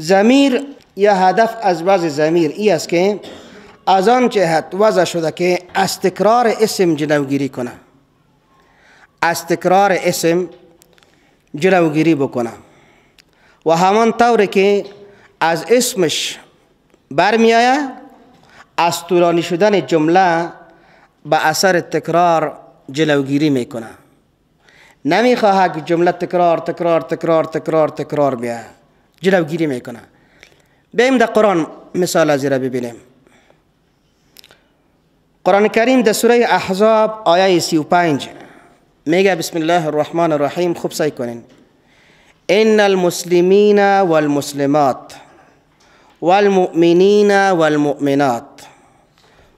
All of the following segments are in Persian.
ضمیر یا هدف از وضع ضمیر ای است که از آن جهت وضع شده که از تکرار اسم جلوگیری کنه، از تکرار اسم جلوگیری بکنه و همان طور که از اسمش برمیآید از طولانی شدن جمله به اثر تکرار جلوگیری میکنه. نمیخواهد که جمله تکرار تکرار تکرار تکرار تکرار بیاید، جلوگیری میکنه. بیایم در قرآن مثال از را ببینیم. قرآن کریم در سوره احزاب آیه 35 میگه بسم الله الرحمن الرحیم. خوب سعی کنین. ان المسلمین والمسلمات والمؤمنین والمؤمنات.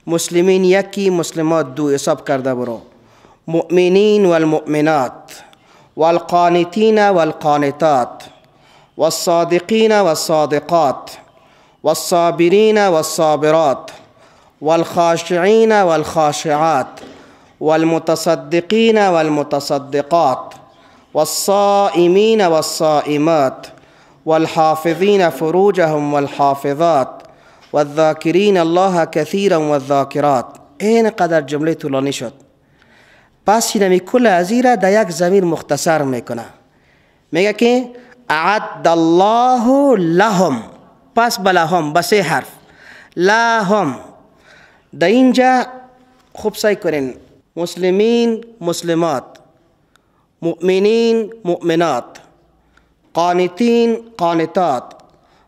مسلمین یکی، مسلمات دو، حساب کرده برو. مؤمنین والمؤمنات والقانتین والقانتات والصادقین والصادقات والصابرین والصابرات والخاشعین والخاشعات والمتصدقین والمتصدقات والصائمین والصائمات والحافظین فروجهم والحافظات والذاکرین الله كثیرا والذاکرات. این قدر جمله طولانی شد. پس اینمی کل ازی را در یک ضمیر مختصر میکنه، میگه که اعد الله لهم. پس بلهم به سه حرف لهم. در اینجا خوب سعی کنین، مسلمین مسلمات، مؤمنین مؤمنات، قانتین قانتات،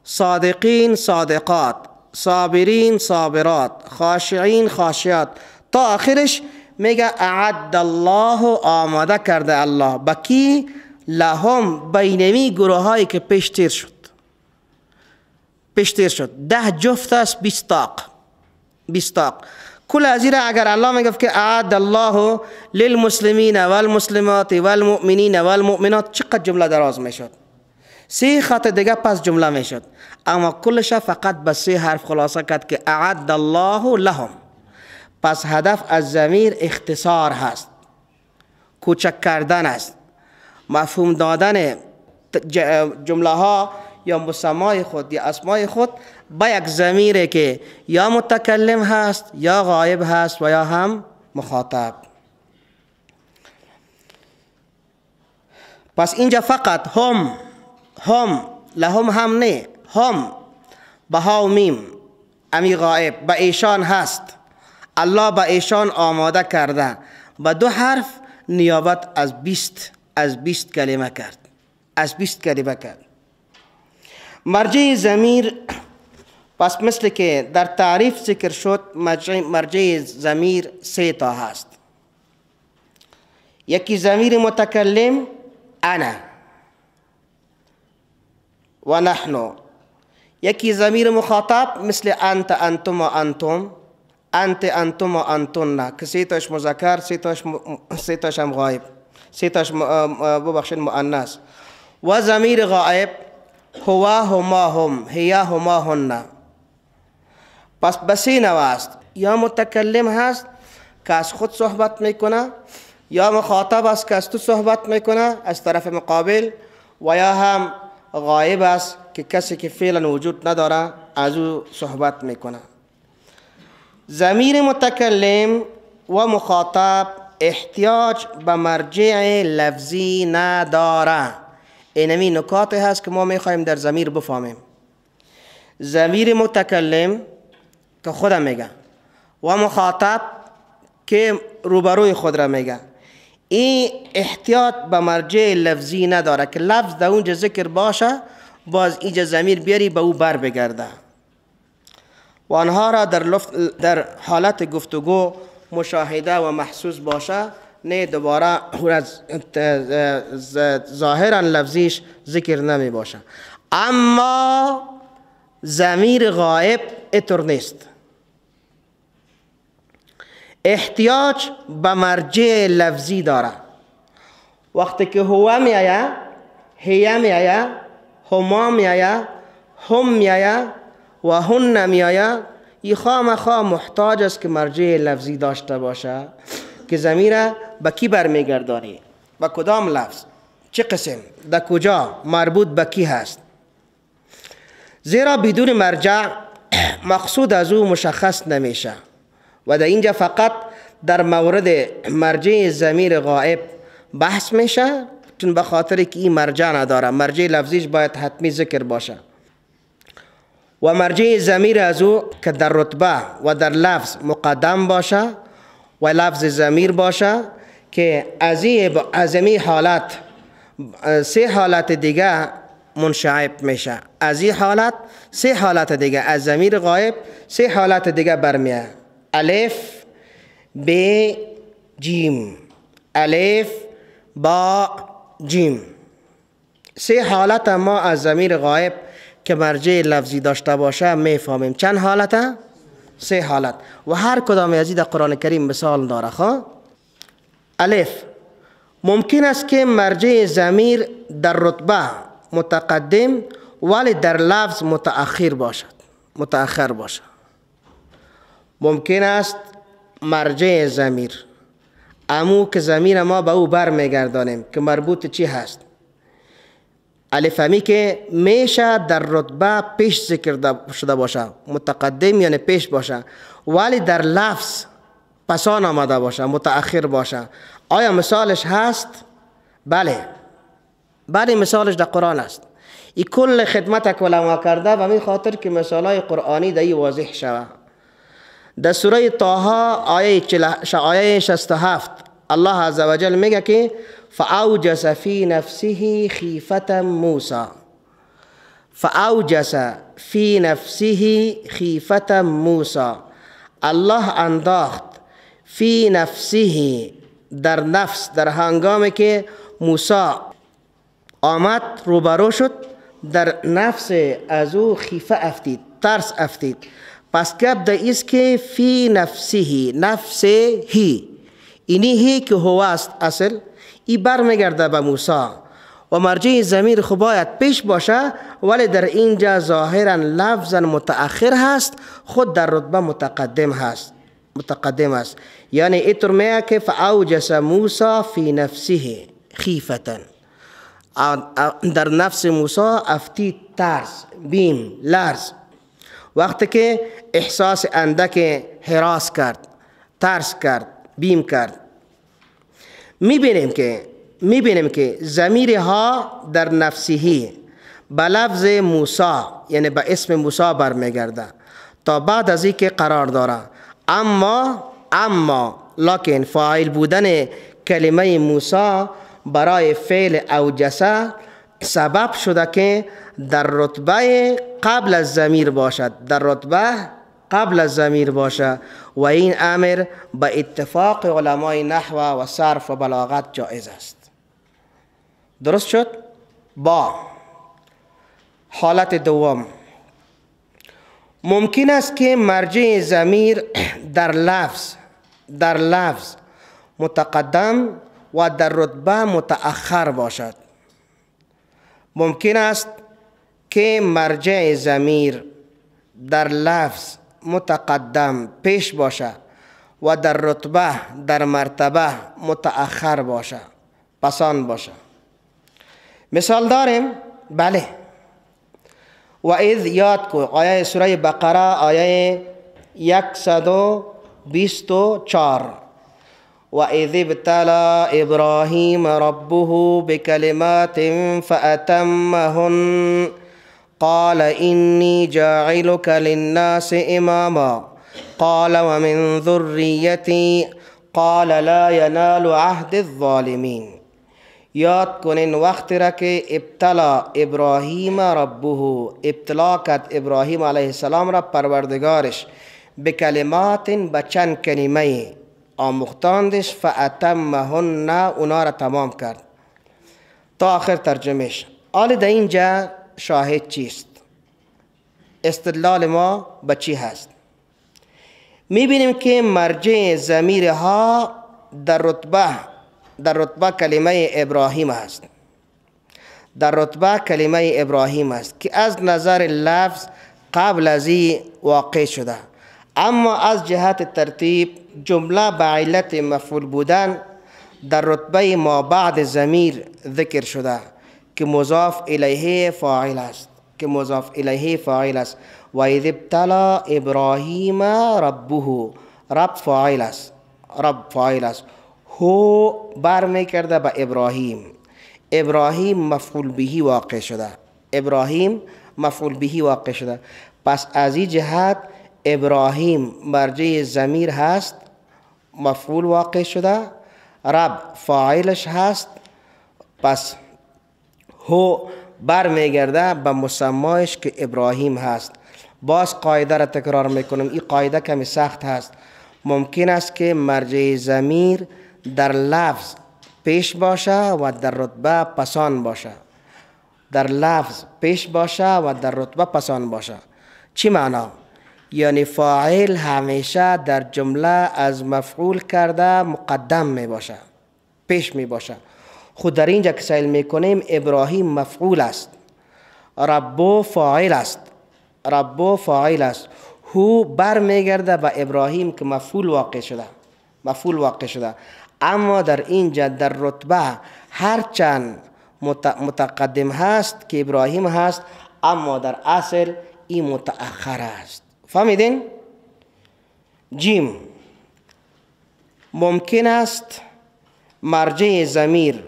صادقین صادقات، صابرین صابرات، خاشعین خاشعات، تا آخرش میگه اعد الله، آماده کرده الله به کی؟ لهم، بینمی گروه هایی که پیشتر شد، پیشتر شد. 10 جفت است، 20 تاق، 20 تاق. کل از اگر الله میگفت که اعد الله للمسلمین والمسلمات والمؤمنین والمؤمنات، چقدر جمله دراز میشد، 3 خط دیگه پس جمله میشد. اما کلش فقط به 3 حرف خلاصه کرد که اعد الله لهم. پس هدف از ضمیر اختصار هست، کوچک کردن است، مفهوم دادن جمله ها یا مسمای خود یا اسمای خود با یک ضمیری که یا متکلم هست یا غایب هست و یا هم مخاطب. پس اینجا فقط هم، هم لهم هم نه، هم به ها و میم امی غایب به ایشان هست، الله به ایشان آماده کرده. با 2 حرف نیابت از 20 کلمه کرد، از 20 کلمه کرد. مرجع ضمیر پس مثل که در تعریف ذکر شد، مرجع ضمیر 3 تا هست. یکی ضمیر متکلم انا و نحن، یکی ضمیر مخاطب مثل انت، انتم و انتم، انت، انتم و انتن، که 3 تاش مذکر، 3 تاش هم غایب، 3 تاش ببخشید مؤنث. و ضمیر غایب هو، هما، هم، هیا، هما، هن. پس بسی نوع است، یا متکلم هست که از خود صحبت میکنه، یا مخاطب است که از تو صحبت میکنه از طرف مقابل، و یا هم غایب است که کسی که فعلا وجود نداره از او صحبت میکنه. ضمیر متکلم و مخاطب احتیاج به مرجع لفظی نداره. اینمی نکاتی هست که ما میخوایم در ضمیر بفهمیم. ضمیر متکلم که خودم میگه و مخاطب که روبروی خود را میگه، این احتیاط به مرجع لفظی نداره که لفظ در اونجا ذکر باشه باز اینجا ضمیر بیاری به او بر بگرده. و آنها را در حالت گفتگو مشاهده و محسوس باشه، نه دوباره ظاهرا لفظیش ذکر نمی باشه. اما ضمیر غایب اتر نیست، احتیاج به مرجع لفظی داره. وقتی که هو می آید، هی می آید، هما می آید، هم می آید و هن می آید، ای خامخا محتاج است که مرجع لفظی داشته باشه که ضمیر به کی برمیگردانی، به کدام لفظ، چه قسم، در کجا، مربوط به کی هست. زیرا بدون مرجع مقصود از او مشخص نمیشه و در اینجا فقط در مورد مرجع ضمیر غائب بحث میشه، چون به خاطر که این مرجع نداره، مرجع لفظیش باید حتمی ذکر باشه. و مرجع ضمیر از او که در رتبه و در لفظ مقدم باشه و لفظ ضمیر باشه که از این حالت سه حالت دیگه منشعب میشه. از این حالت سه حالت دیگه، از ضمیر غایب سه حالت دیگه برمیه: الف، ب، جیم. الف، با، جیم. سه حالت ما از ضمیر غایب که مرجع لفظی داشته باشه میفهمیم. چند حالته؟ سه حالت، و هر کدام از این در قرآن کریم مثال داره. خب الف، ممکن است که مرجع ضمیر در رتبه متقدم ولی در لفظ متأخر باشد، متأخر باشد. ممکن است مرجع ضمیر، امو که ضمیر ما به او بر میگردانیم که مربوط چی هست، الف همی که میشه در رتبه پیش ذکر شده باشه، متقدم یعنی پیش باشه، ولی در لفظ پسان آمده باشه، متأخر باشه. آیا مثالش هست؟ بله، بله، مثالش در قرآن است. ای کل خدمت علما کرده و می خاطر که مثالای قرآنی در ای واضح شوه. در سوره طه آیه 67 الله عزوجل میگه که فأوجس فی نفسه خیفة موسی. فأوجس فی نفسه خیفة موسی. الله انداخت فی نفسه، در نفس، در هنگامی که موسی آمد روبرو شد، در نفس از او خیفه افتید، ترس افتید. پس گپ در ایست که فی نفسه، نفسه هی، اینی هی که هو است اصل، ای برمیگرده به موسی و مرجع ضمیر خو باید پیش باشه، ولی در اینجا ظاهرا لفظا متأخر هست، خود در رتبه متقدم هست، متقدم است. یعنی اینطور میگه که فأوجس موسی فی نفسه خیفة، در نفس موسی افتید ترس، بیم، لرز. وقتی که احساس اندک هراس کرد، ترس کرد، بیم کرد. میبینیم که ضمیر ها در نفسهی به لفظ موسی، یعنی به اسم موسی برمیگرده تا بعد از اینکه قرار داره. اما لکن فاعل بودن کلمه موسی برای فعل اوجسه سبب شده که در رتبه قبل از ضمیر باشد، در رتبه قبل از ضمیر باشه، و این امر به اتفاق علمای نحو و صرف و بلاغت جایز است. درست شد؟ با حالت دوم، ممکن است که مرجع ضمیر در لفظ متقدم و در رتبه متأخر باشد. ممکن است که مرجع ضمیر در لفظ متقدم پیش باشه و در رتبه، در مرتبه متأخر باشه، پسان باشه. مثال داریم؟ بله. و اذ، یاد کو، آیه سوره بقره آیه 124: و اذ ابتلى ابراهیم ربه بکلمات فأتمهن قال إني جاعلك للناس إماما قال ومن ذريتي قال لا ينال عهد الظالمين. یاد کنین وقت را که ابتلا ابراهیم ربه، ابتلا کرد ابراهیم علیه السلام را پروردگارش، به کلمات، به چند کلمه آموختاندش، فأتمهن، اونا را تمام کرد تا آخر ترجمهش. حالا در اینجا شاهد چیست؟ استدلال ما به چی هست؟ میبینیم که مرجع ضمیر ها در رتبه کلمه ابراهیم است، در رتبه کلمه ابراهیم است که از نظر لفظ قبل از این واقع شده، اما از جهت ترتیب جمله به علت مفعول بودن در رتبه ما بعد ضمیر ذکر شده که مضاف الیه فاعل است. که مضاف الیه فاعل است. و اذ ابتلا ابراهیم ربه، رب فاعل است، رب فاعل است. هو برمیگرده به ابراهیم، ابراهیم مفعول بهی واقع شده، ابراهیم مفعول بهی واقع شده. پس از این جهت ابراهیم مرجع ضمیر هست، مفعول واقع شده، رب فاعلش هست. پس هو برمیگرده به مسمایش که ابراهیم هست. باز قاعده را تکرار میکنم، این قاعده کمی سخت هست. ممکن است که مرجع ضمیر در لفظ پیش باشه و در رتبه پسان باشه، در لفظ پیش باشه و در رتبه پسان باشه. چی معنا؟ یعنی فاعل همیشه در جمله از مفعول کرده مقدم می باشه، پیش می باشه. خود در اینجا که سیل میکنیم ابراهیم مفعول است، ربو فاعل است، ربو فاعل است. هو بر میگرده به ابراهیم که مفعول واقع شده، مفعول واقع شده. اما در اینجا در رتبه هرچند متقدم هست که ابراهیم هست، اما در اصل این متأخر است. فهمیدین؟ جیم، ممکن است مرجع ضمیر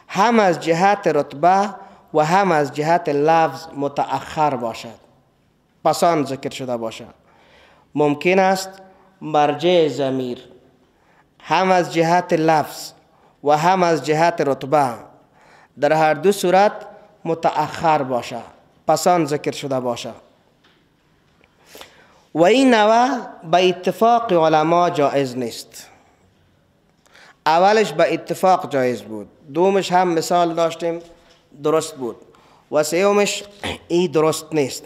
هم از جهت رتبه و هم از جهت لفظ متأخر باشد، پسان ذکر شده باشد. ممکن است مرجع ضمیر هم از جهت لفظ و هم از جهت رتبه در هر دو صورت متأخر باشه، پسان ذکر شده باشه. و این نوع به اتفاق علما جایز نیست. اولش به اتفاق جایز بود، دومش هم مثال داشتیم درست بود، و سومش ای درست نیست،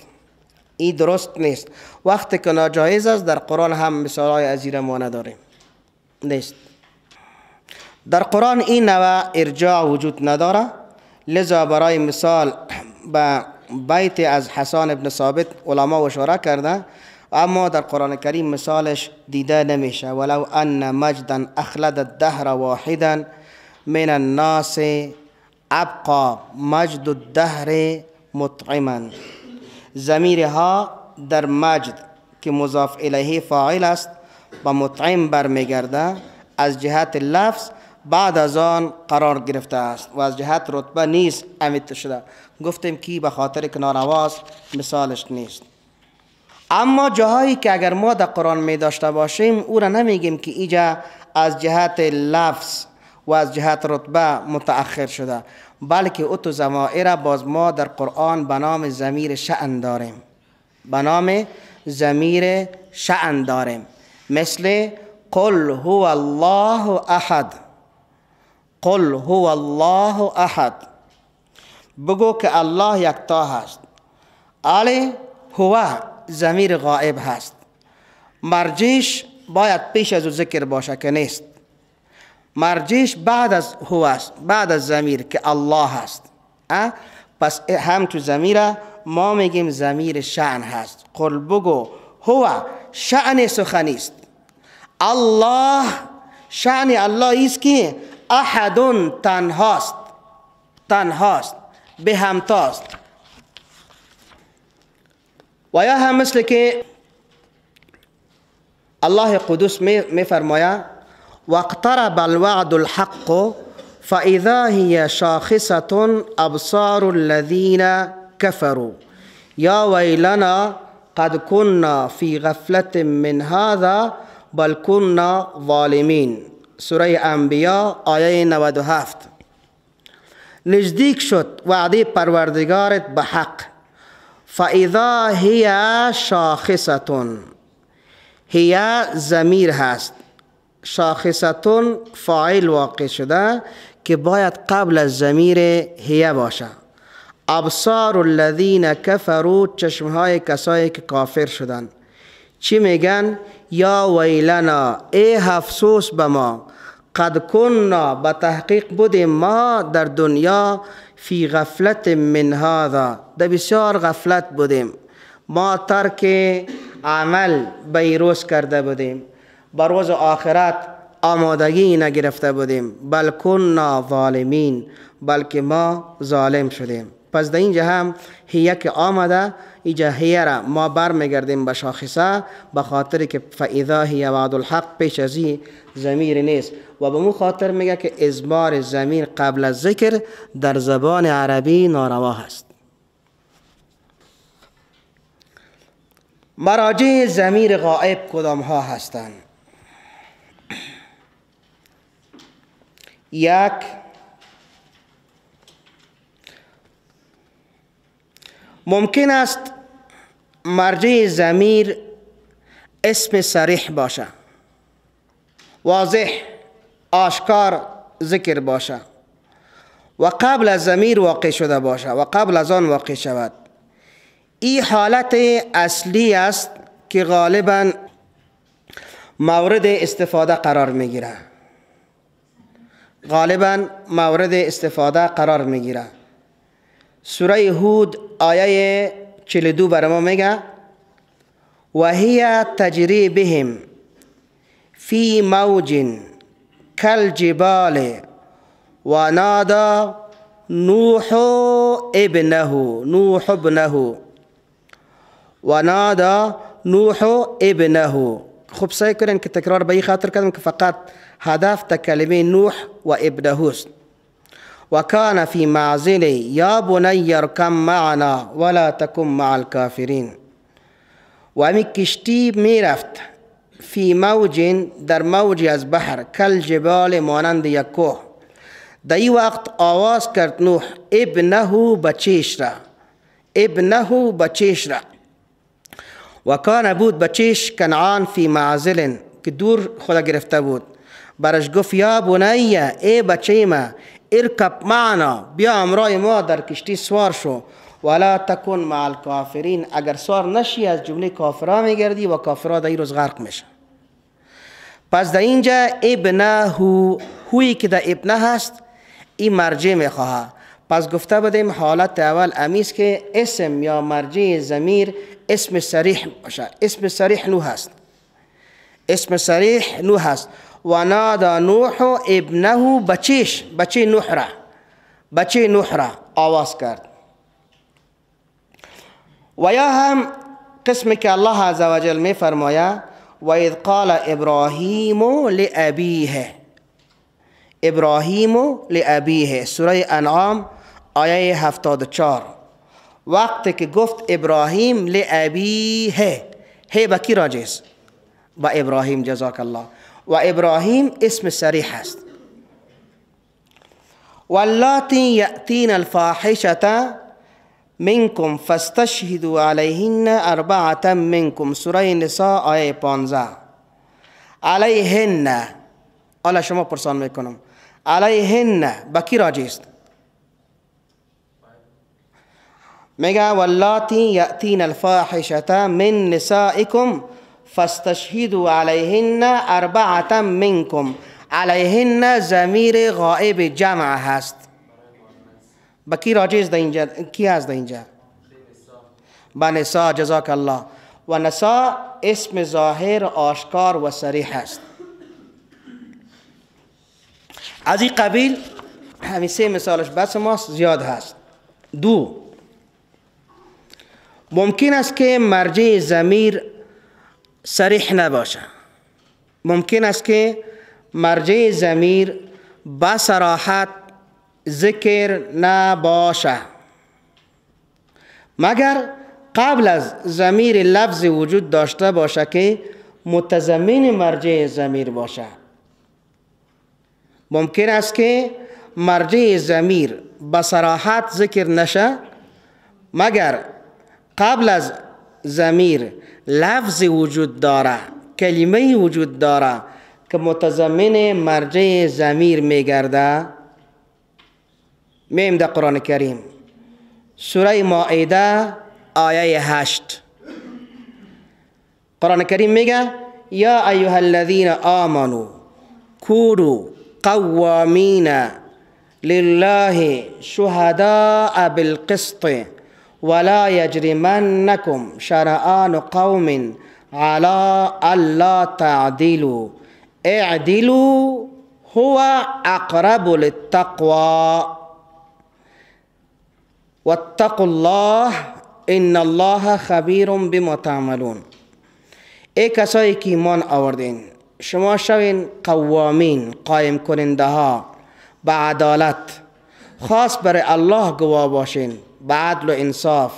ای درست نیست. وقتی که ناجایز است در قرآن هم مثالهای از این ما نداریم، نیست. در قرآن این نوع ارجاع وجود نداره. لذا برای مثال به بیت از حسان ابن ثابت علما اشاره کرده، اما در قرآن کریم مثالش دیده نمیشه. ولو ان مجدا اخلد الدهر واحدا من الناس ابقى مجد الدهر مطعما. ضمیرها در مجد که مضاف الیه فاعل است با مطعم برمیگرده، از جهت لفظ بعد از آن قرار گرفته است و از جهت رتبه نیز امیت شده. گفتیم که به خاطر که نارواست مثالش نیست. اما جاهایی که اگر ما در قرآن می داشته باشیم او را نمیگیم که ایجا از جهت لفظ و از جهت رتبه متأخر شده، بلکه او تو ضمائر باز ما در قرآن به نام ضمیر شأن داریم، به نام ضمیر شأن داریم، مثل قل هو الله احد، قل هو الله احد، بگو که الله یکتا هست. آلی هو ضمیر غائب هست، مرجعش باید پیش از او ذکر باشه که نیست. مرجعش بعد از هو است، بعد از ضمیر که الله هست. پس هم تو ضمیر ما میگیم ضمیر شأن هست. قل بگو هو شأن سخنی است، الله شأن الله است که احد تنهاست، تنهاست، به همتاست. و یا هم مثل که الله قدوس می فرماید واقترب الوعد الحق فإذا هي شاخصة أبصار الذين كفروا يا ويلنا قد كنا في غفلة من هذا بل كنا ظالمين. سوره انبیا آیه 97. نزدیک شد وعده پروردگارت به حق. فإذا هي شاخصة، هي ضمیر هست، شاخصتون فاعل واقع شده که باید قبل از ضمیر هی باشه. ابصار الذین کفروا، چشمهای کسایی که کافر شدن. چی میگن؟ یا ویلنا، ای افسوس به ما، قد کنا، به تحقیق بودیم ما در دنیا، فی غفلت من هذا، در بسیار غفلت بودیم، ما ترک عمل بیروز کرده بودیم، بر روز آخرت آمادگی نگرفته بودیم، بل کنا ظالمین، بلکه ما ظالم شدیم. پس در اینجا هم هیه که آمده، اینجا هیه را ما برمیگردیم به شاخصه، به خاطر که فاذا هی وعد الحق پیش از این ضمیر نیست و به مو خاطر میگه که اضمار ضمیر قبل از ذکر در زبان عربی ناروا هست. مراجع ضمیر غائب کدام ها هستند؟ یک، ممکن است مرجع ضمیر اسم صریح باشه، واضح آشکار ذکر باشه و قبل از ضمیر واقع شده باشه و قبل از آن واقع شود. این حالت اصلی است که غالبا مورد استفاده قرار میگیره، غالبا مورد استفاده قرار میگیره. سوره هود آیه 42 بر ما میگه و هی تجری بهم فی موج کالجبال و نادا نوح ابنه، نوح ابنه و نادا نوح ابنه. خب سعی کنین که تکرار به این خاطر کردم که فقط هدف تا کلمه نوح و ابنه است. و کان فی معزل یا بنی ارکب معنا ولا تکن مع الکافرین. و همی کشتی میرفت فی موج، در موجی از بحر، کل جبال مانند یک کوه. در این وقت آواز کرد نوح ابنه بچیش را، ابنه بچیش را. و کان بود بچیش کنعان فی معزل که دور خدا گرفته بود. برش گفت یا بنی، ای بچه ما، ارکب معنا، بیا امرای ما در کشتی سوار شو، ولا تکن مع الکافرین، اگر سوار نشی از جمله کافرا میگردی و کافرا در این روز غرق میشه. پس در اینجا ابنه، هوی که در ابنه هست این مرجع میخواه. پس گفته بودیم حالت اول امیست که اسم یا مرجع ضمیر اسم صریح باشه. اسم صریح نوح هست، اسم صریح نوح هست. و نادا نوح ابنه، بچیش، بچه نوح را، بچه نوح را آواز کرد. و یا هم قسمی که الله عزوجل می فرماید و اذ قال ابراهیم لابیه، ابراهیم لابیه، سوره انعام آیه 74. وقتی که گفت ابراهیم لابیه، هی به کی راجع است؟ با ابراهیم. جزاک الله. و ابراهیم اسم صریح است. واللاتی یأتین الفاحشة منکم فاستشهدوا علیهن اربعة منکم، سوره نساء آیه 15. علیهن، حالا شما پرسان میکنم، علیهن به کی راجع است؟ میگه واللاتی یأتین الفاحشة من نسائکم فاستشهدوا علیهن اربعة منکم. علیهن ضمیر غائب جمع هست. با کی راجع است اینجا؟ کی هست اینجا؟ با نساء. جزاک الله. و نساء اسم ظاهر آشکار و صریح است. از این قبیل همین سه مثالش بس ماست، زیاد هست. دو، ممکن است که مرجع ضمیر صریح نباشه. ممکن است که مرجع ضمیر با صراحت ذکر نباشه، مگر قبل از ضمیر لفظ وجود داشته باشه که متضمن مرجع ضمیر باشه. ممکن است که مرجع ضمیر با صراحت ذکر نشه، مگر قبل از ضمیر لفظ وجود داره، کلمه وجود داره که متضمن مرجع ضمیر میگرده. میم در قرآن کریم سوره مائده آیه 8 قرآن کریم میگه یا ایها الذین آمنوا کونوا قوامین لله شهداء بالقسط ولا يجرمنكم شرآن قوم على ألا تعدلوا اعدلوا هو اقرب للتقوى. واتقوا الله ان الله خبیر بما تعملون. ای کسایی که ایمان آوردین، شما شوین قوامین، قایم کننده ها به عدالت، خاص برای الله گواه باشین به عدل و انصاف،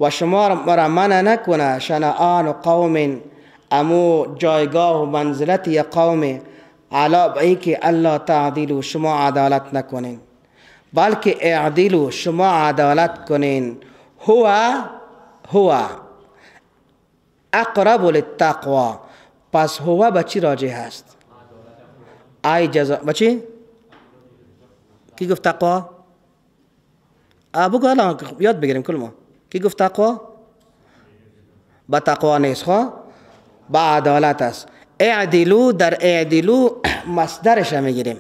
و شما را منع نکنه شنآن قوم، امو جایگاه و منزلت یک قوم، علا ای که الله تعدیلو، شما عدالت نکنین، بلکه اعدلو، شما عدالت کنین. هو اقرب للتقوی. پس هو به چی راجع هست؟ ای جزا به چی؟ کی گفت تقوا؟ بگو الان یاد بگیریم کل ما. کی گفت تقوا؟ به تقوا نیست، خو به عدالت است. اعدلو، در اعدلو مصدرش میگیریم،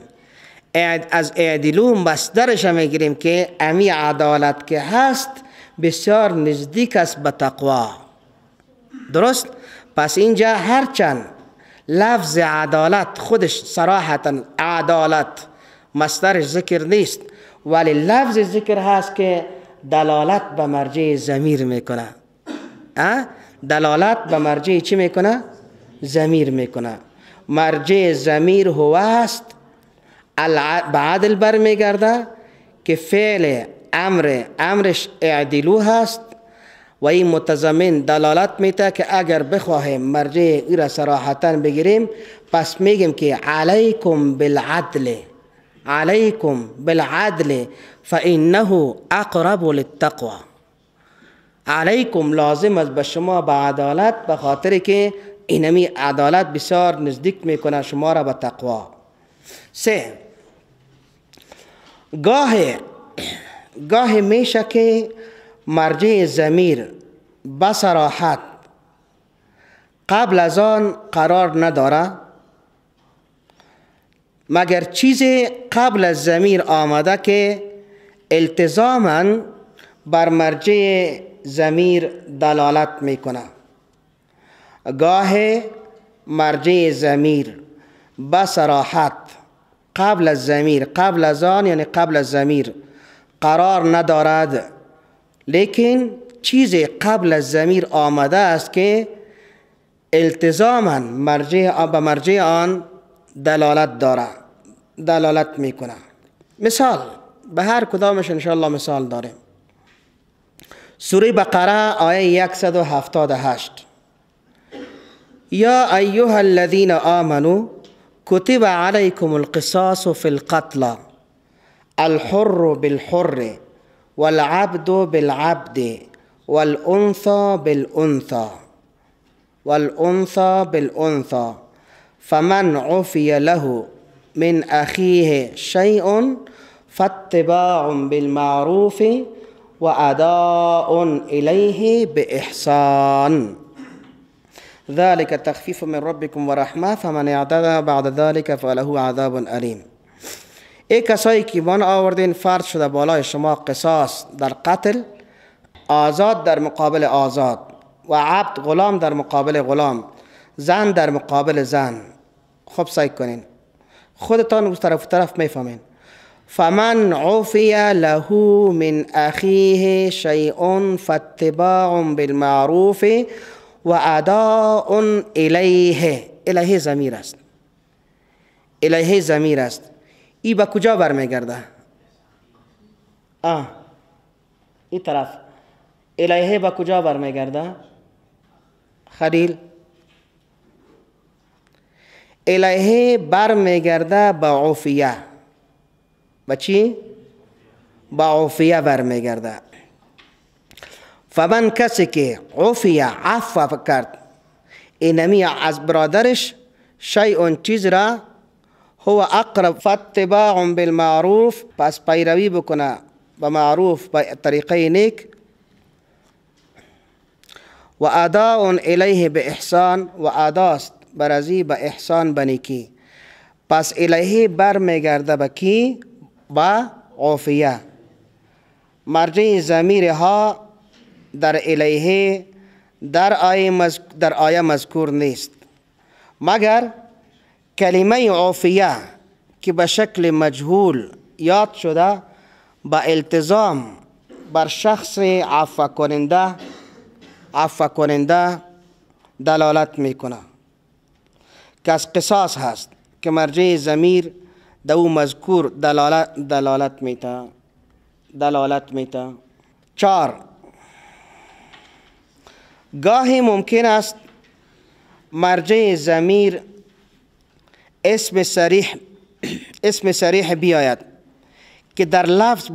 از اعدلو مصدرش میگیریم که امی عدالت که هست بسیار نزدیک است به تقوا. درست؟ پس اینجا هرچند لفظ عدالت خودش صراحتا عدالت مصدرش ذکر نیست، ولی لفظ ذکر هست که دلالت به مرجع ضمیر میکنه. دلالت به مرجع چی میکنه؟ ضمیر میکنه. مرجع ضمیر هو است، به عدل برمیگرده که فعل امرش اعدلو هست و این متضمن دلالت میده که اگر بخواهیم مرجع ای را صراحتا بگیریم، پس میگیم که علیکم بالعدل، علیکم بالعدل فانه اقرب للتقوی. علیکم لازم است به شما به عدالت، به خاطر که اینمی عدالت بسیار نزدیک میکنه شما را به تقوا. سه، گاه میشه که مرجع ضمیر به صراحت قبل از آن قرار نداره، مگر چیزی قبل از ضمیر آمده که التزاماً بر مرجع ضمیر دلالت میکنه. گاه مرجع ضمیر به صراحت قبل از ضمیر، قبل از آن یعنی قبل از ضمیر قرار ندارد، لیکن چیزی قبل از ضمیر آمده است که التزاماً مرجع به مرجع آن دلالت داره، دلالت میکنه. مثال به هر کدامش انشاءالله مثال داریم. سوره بقره آیه 178: یا ایها الذین آمنوا کتب علیکم القصاص فی القتل الحر بالحر والعبد بالعبد والأنثى بالأنثى والأنثى بالأنثى فمن عفي له من أخيه شيء فاتباع بالمعروف وأداء إليه بإحسان ذلك تخفيف من ربكم ورحمة فمن اعتدى بعد ذلك فله عذاب أليم. ای کسایی که ایمان آوردین، فرض شده بالای شما قصاص در قتل، آزاد در مقابل آزاد و عبد غلام در مقابل غلام، زن در مقابل زن. خب سعی کنین خودتان از طرف طرف میفهمین. فمن عفی له من اخیه شیء فاتباع بالمعروف و اداء الیه. الیه ضمیر است، الیه ضمیر است. ای به کجا برمیگرده؟ این طرف. الیه به کجا برمیگرده؟ خلیل. الیه برمیگرده به عفیه. به چی؟ به عفیه برمیگرده. فمن کسی که عفیه عفو کرد، اینمی از برادرش شیء چیز را، هو اقرب فاتباع بالمعروف، پس پیروی بکنه به معروف، به طریقه نیک، و اداء الیه به احسان، و اداست برازی به احسان بنیکی. پس الیه برمیگرده به کی؟ به عافیه. مرجع ضمیر ها در الیه در آیه مذکور نیست، مگر کلمه عافیه که به شکل مجهول یاد شده با التزام بر شخص عفو کننده دلالت میکنه که از قصاص هست که مرجع ضمیر دو مذکور دلالت میته. 4، گاهی ممکن است مرجع ضمیر اسم صریح بیاید که در لفظ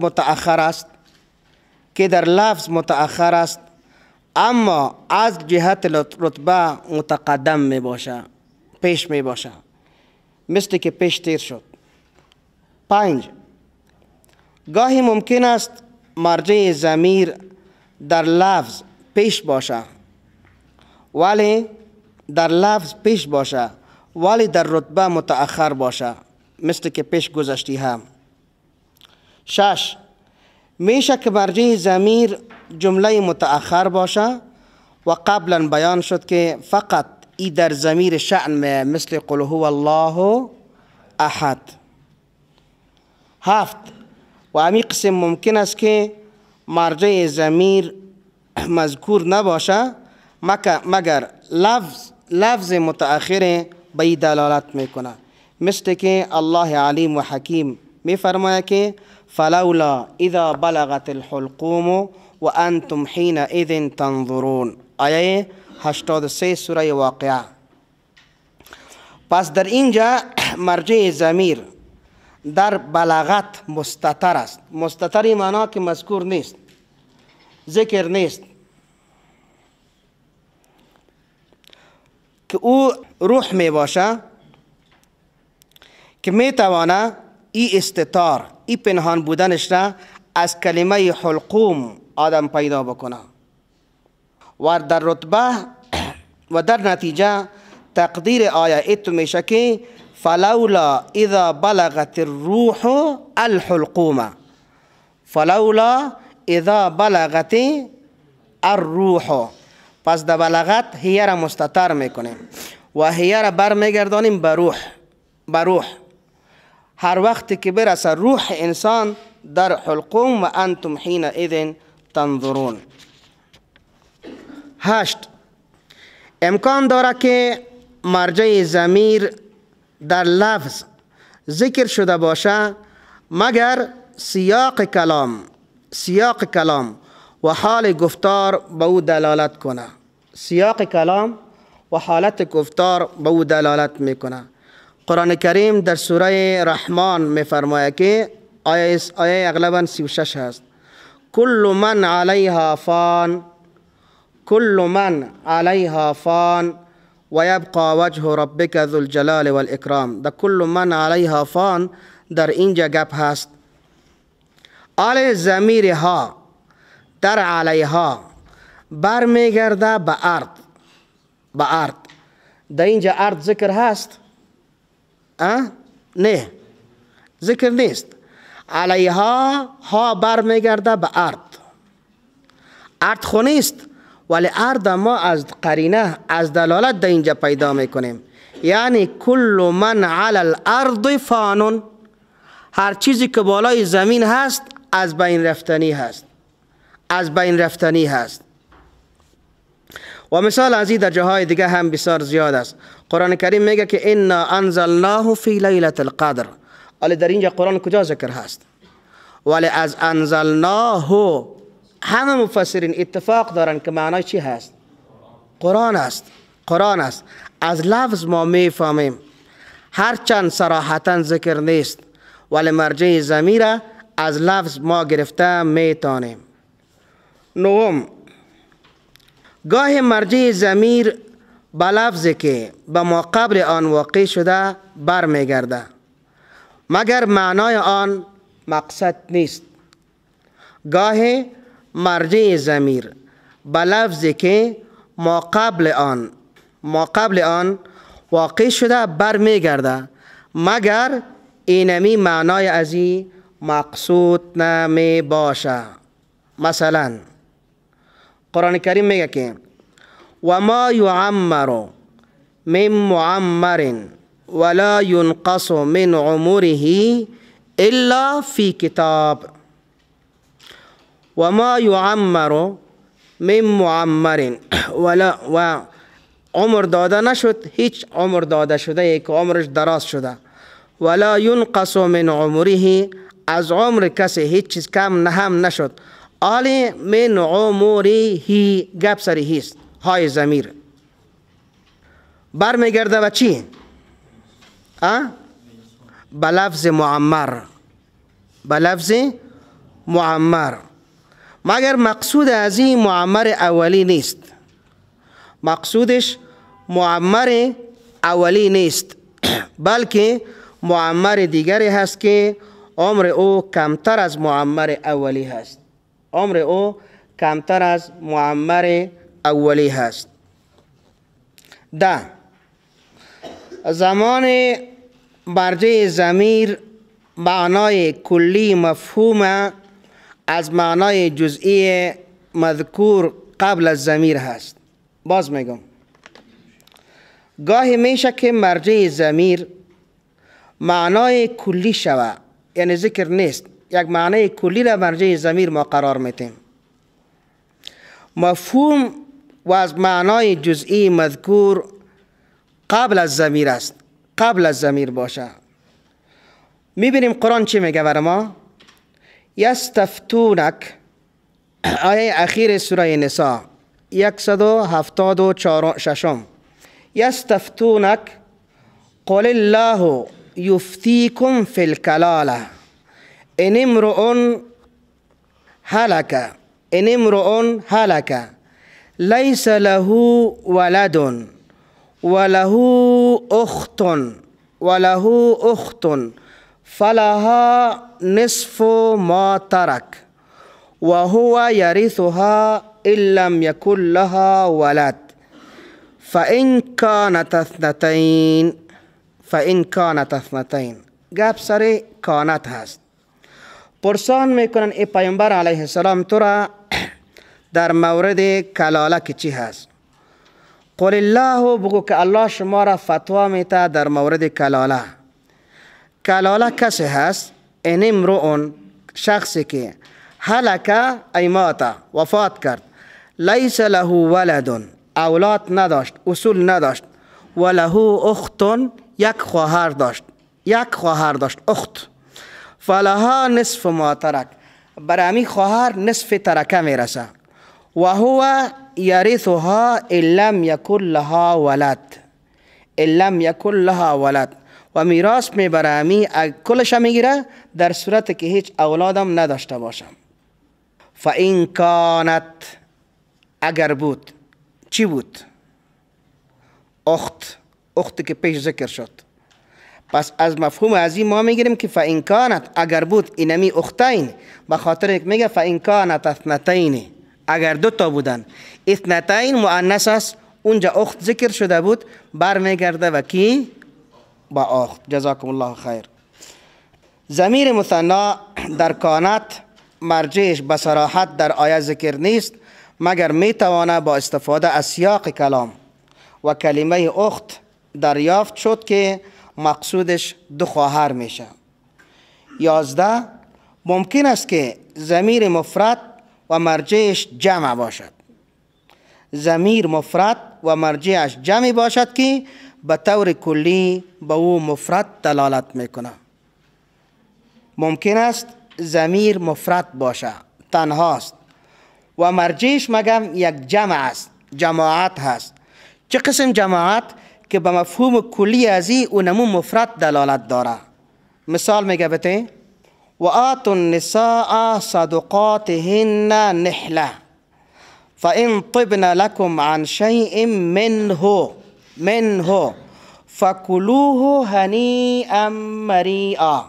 متأخر است، اما از جهت رتبه متقدم می باشه، پیش می باشه، مثل که پیش تیر شد. 5، گاهی ممکن است مرجع ضمیر در لفظ پیش باشه ولی در رتبه متأخر باشه، مثل که پیش گذشتی هم. 6، میشه که مرجع ضمیر جمله متأخر باشه و قبلا بیان شد که فقط ای در ضمیر شأن، مثل قل هو الله احد. 7، و امی قسم ممکن است که مرجع ضمیر مذکور نباشه مگر لفظ متأخر به ای دلالت میکنه، مثل که الله علیم و حکیم میفرماید که فلولا اذا بلغت الحلقوم و انتم حینئذ تنظرون، آیه 83 سوره واقعه. پس در اینجا مرجع ضمیر در بلاغت مستتر است. مستتر معنا که مذکور نیست، ذکر نیست، که او روح می باشه که می توانه ای استتار، ای پنهان بودنش را از کلمه حلقوم آدم پیدا بکنه و در رتبه و در نتیجه تقدیر آیه اتو میشه که فلولا اذا بلغت الروح الحلقوم، فلولا اذا بلغت الروح. پس در بلغت هیه را مستتر میکنیم و هیه را برمیگردانیم به روح، به روح. هر وقتی که برسه روح انسان در حلقوم و انتم حینئذ تنظرون. 8، امکان داره که مرجع ضمیر در لفظ ذکر شده باشه مگر سیاق کلام و حال گفتار به او دلالت کنه. سیاق کلام و حالت گفتار به او دلالت میکنه. قرآن کریم در سوره رحمان میفرماید که آیه اغلبا 36 هست، کل من علیها فان، کل من علیها فان و یبقى وجه ربک ذو الجلال والاکرام. در کل من علیها فان در اینجا گپ هست. آل ضمیر ها در علیها برمیگرده به ارض، به ارض. در اینجا ارض ذکر هست؟ نه، ذکر نیست. علیها ها برمیگرده به ارض، ارض خو نیست ولی ارض ما از قرینه، از دلالت در اینجا پیدا میکنیم. یعنی کل من علی الارض فانون، هر چیزی که بالای زمین هست از بین رفتنی هست، از بین رفتنی هست. و مثال از این در جاهای دیگه هم بسیار زیاد است. قرآن کریم میگه که انا انزلناه فی لیلة القدر. ولی در اینجا قرآن کجا ذکر هست؟ ولی از انزلناه همه مفسرین اتفاق دارن که معنای چی هست؟ قرآن است، قرآن است. از لفظ ما میفهمیم هرچند صراحتا ذکر نیست ولی مرجع ضمیر از لفظ ما گرفته میتونیم. 9، گاه مرجع ضمیر به لفظی که به ما قبل آن واقع شده برمیگرده مگر معنای آن مقصد نیست. گاه مرجع ضمیر به لفظی که ما قبل آن واقع شده برمیگرده مگر اینمی معنای ازی مقصود نمی باشه. مثلا قرآن کریم میگه که و ما یعمر من معمر ولا ینقص من عمره الا فی کتاب. و ما یعمر من معمر، ولا و عمر داده نشد هیچ عمر داده شده که عمرش دراز شده. ولا ینقص من عمره، از عمر کسی هیچ چیز کم هم نشد. آلی من عمره گپ سری هیست، های ضمیر برمیگرده و چی؟ به لفظ معمر، به لفظ معمر. مگر مقصود از این معمر اولی نیست، مقصودش معمر اولی نیست، بلکه معمر دیگری هست که عمر او کمتر از معمر اولی هست، عمر او کمتر از معمر اولی هست. 10 زمان مرجع ضمیر معنای کلی مفهوم از معنای جزئی مذکور قبل از ضمیر هست. باز میگم گاهی میشه که مرجع ضمیر معنای کلی شوه، یعنی ذکر نیست، یک معنای کلی را مرجع ضمیر ما قرار میتیم، مفهوم و از معنای جزئی مذکور قبل از ضمیر است، قبل از ضمیر باشه. میبینیم قرآن چی میگه برای ما؟ یستفتونک، آیه اخیر سوره نساء 176. یستفتونک قل الله یفتیکم فی الکلاله ان امرؤ هلک، ان امرؤ هلک لیس له ولد وله اخت، وله اخت فلها نصف ما ترک وهو يرثها إن لم يكن لها ولد فإن كانت اثنتين، فإن كانت اثنتين. گپ سر کانت هست. پرسان میکنن ای پیامبر علیه السلام تو را در مورد کلاله که چی هست؟ قل الله، بگو که الله شما را فتوا میته در مورد کلاله. کلاله کسی هست، ان امرؤ، شخصی که هلک ای مات، وفات کرد، لیس له ولد، اولاد نداشت، اصول نداشت، وله اخت، یک خواهر داشت، یک خواهر داشت، اخت، فلها نصف ما ترک، برای خواهر نصف ترکه میرسه، و هو یرثها ان لم یکن لها ولد، ان لم یکن لها ولد، و میراث میبره، امی کلش میگیره در صورت که هیچ اولادم نداشته باشم. فإن کانت، اگر بود، چی بود؟ اخت، اخت که پیش ذکر شد. پس از مفهوم از این ما میگیریم که فإن کانت، اگر بود، اینمی اختین، به خاطر که میگه فإن کانت اثنتین، اگر دو تا بودن، اثنتین مؤنث است، اونجا اخت ذکر شده بود، برمیگرده و کی؟ با اخت. جزاکم الله خیر. ضمیر مثنا در کانت مرجعش به صراحت در آیه ذکر نیست، مگر میتوانه با استفاده از سیاق کلام و کلمه اخت دریافت شد که مقصودش دو خواهر میشه. 11 ممکن است که ضمیر مفرد و مرجعش جمع باشد، ضمیر مفرد و مرجعش جمع باشد که به طور کلی به او مفرد دلالت میکنه. ممکن است ضمیر مفرد باشه، تنهاست، و مرجعش مگم یک جمع است، جماعت هست. چه قسم جماعت؟ که به مفهوم کلی ازی اونمو مفرد دلالت داره. مثال میگه بته و آتوا النساء صدقاتهن نحله فإن طبن لكم عن شيء منه فکلوه هنیئا مریئا.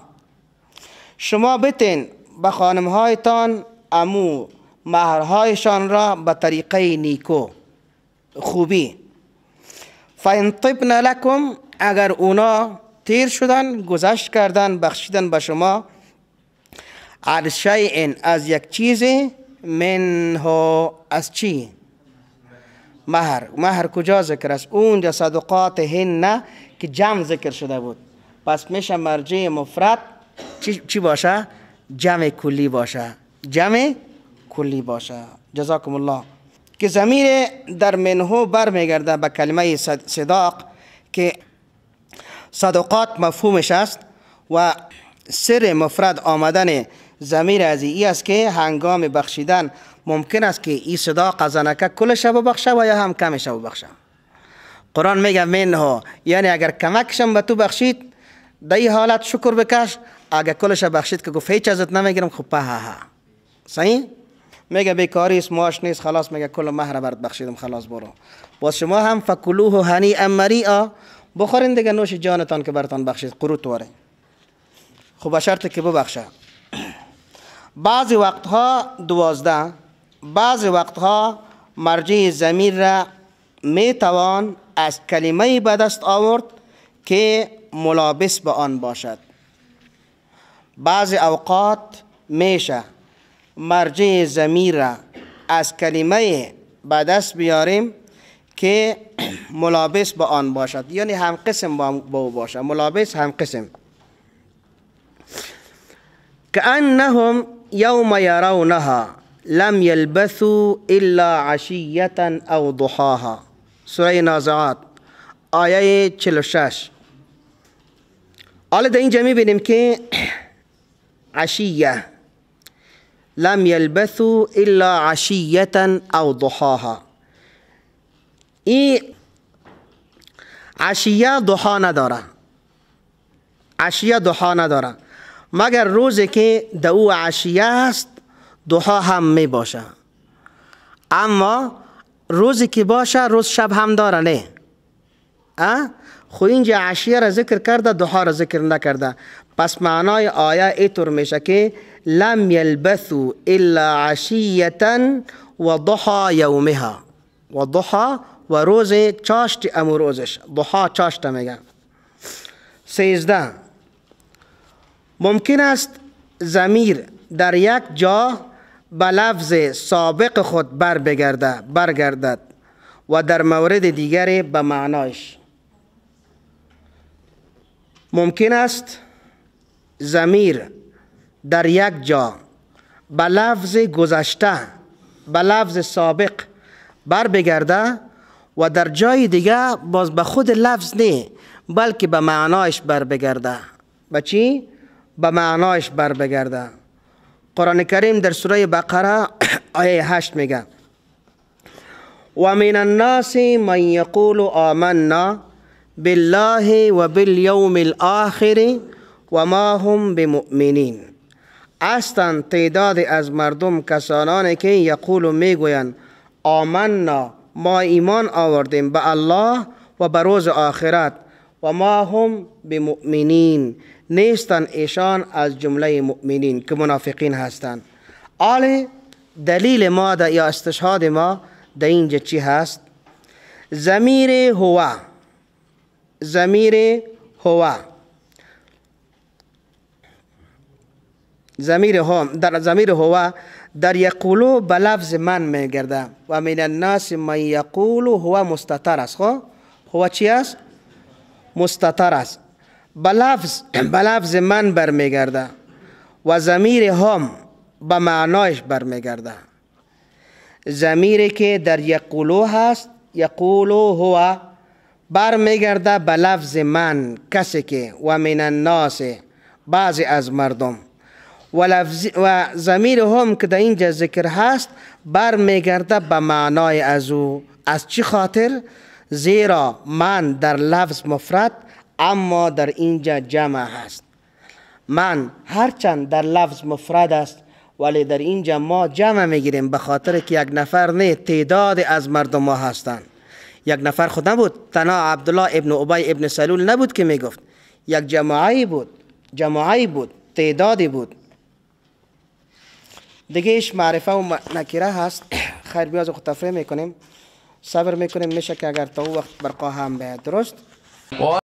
شما بتین به خانمهایتان امو مهرهایشان را به طریقه نیکو خوبی. فإن طبن لكم، اگر اونا تیر شدن، گذشت کردن، بخشیدن به شما، عن شیء، از یک چیزی، منه، از چی؟ مهر. مهر کجا ذکر است؟ اونجا صدقات هن که جمع ذکر شده بود. پس میشه مرجع مفرد چی باشه؟ جمع کلی باشه، جمع کلی باشه. جزاکم الله. که ضمیر در منه برمیگرده به کلمه صداق که صدقات مفهومش است و سر مفرد آمدن ضمیر از ای است که هنگام بخشیدن ممکن است که ای صداق زنکه کلش ببخشه و یا هم کمش ببخشه. قرآن میگه منه، یعنی اگر کمکشم به تو بخشید در این حالت شکر بکش، اگر کلش بخشید که گفت هیچ ازت نمیگیرم خب په ها صحیح؟ میگه بیکاری است، معاش نیست، خلاص میگه کل مهر برات بخشیدم، خلاص برو. باز شما هم فکلوه هنیئا مریئا، بخورین دیگه نوش جانتان که براتان بخشید، قروت واره. خب به شرط که ببخشه. بعضی وقتها 12 بعضی وقتها مرجع ضمیر را میتوان از کلمه به دست آورد که ملابس به آن باشد. بعضی اوقات میشه مرجع ضمیر را از کلمه به دست بیاریم که ملابس به آن باشد، یعنی هم قسم با او باشد، ملابس هم قسم. كأنهم يوم يرونها لم يلبثوا إلا عشية أو ضحاها. سوره نازعات آیه 46. حالا در اینجا میبینیم که عشیه لم يلبثوا إلا عشية أو ضحاها، این عشیه ضحا نداره، عشیه ضحا نداره، مگر روزی که در او عشیه است ضحا هم می باشه. اما روزی که باشه روز شب هم داره، نه؟ خو اینجا عشیه را ذکر کرده، ضحا را ذکر نکرده. پس معنای آیه اینطور میشه که لم یلبثوا الا عشیه و ضحا یومها، و ضحا و روز چاشت امو روزش، ضحا چاشت میگن. 13 ممکن است ضمیر در یک جا به لفظ سابق خود برگردد و در مورد دیگری به معنایش. ممکن است ضمیر در یک جا به لفظ گذشته، به لفظ سابق بر بگرده و در جای دیگه باز به خود لفظ نه، بلکه به معنایش بر بگرده. به چی؟ به معنایش بر بگرده. قرآن کریم در سوره بقره آیه 8 میگه و من الناس من یقول آمنا بالله و بالیوم الاخر و ما هم بمؤمنین. هستند تعداد از مردم کسانانی که یقول میگویند آمنا، ما ایمان آوردیم به الله و به روز آخرت، و ما هم بمؤمنین، نیستند ایشان از جمله مؤمنین که منافقین هستند. آله دلیل ما در یا استشهاد ما در اینجا چی هست؟ ضمیر هو، ضمیر هو، ضمیر هم در ضمیر هو در یقولو به لفظ من میگرده و من الناس من یقولو هو مستتر است. خب هو چی است؟ مستتر است، به لفظ من برمیگرده و ضمیر هم به معنایش برمیگرده. ضمیری که در یقولو هست، یقولو هو برمیگرده به لفظ من، کسی که، و من الناس بعضی از مردم، و ضمیر هم که در اینجا ذکر هست برمیگرده به معنای از او. از چی خاطر؟ زیرا من در لفظ مفرد اما در اینجا جمع هست. من هرچند در لفظ مفرد است ولی در اینجا ما جمع میگیریم، به خاطر که یک نفر نه، تعداد از مردم ما هستند. یک نفر خود نبود، تنها عبدالله ابن ابی ابن سلول نبود که میگفت، یک جماعی بود، جماعی بود، تعدادی بود. دیگه ایش معرفه و نکره هست. خیر بیاز خود تفریح میکنیم، صبر میکنیم، میشه که اگر تا او وقت برقا هم بیاد. درست؟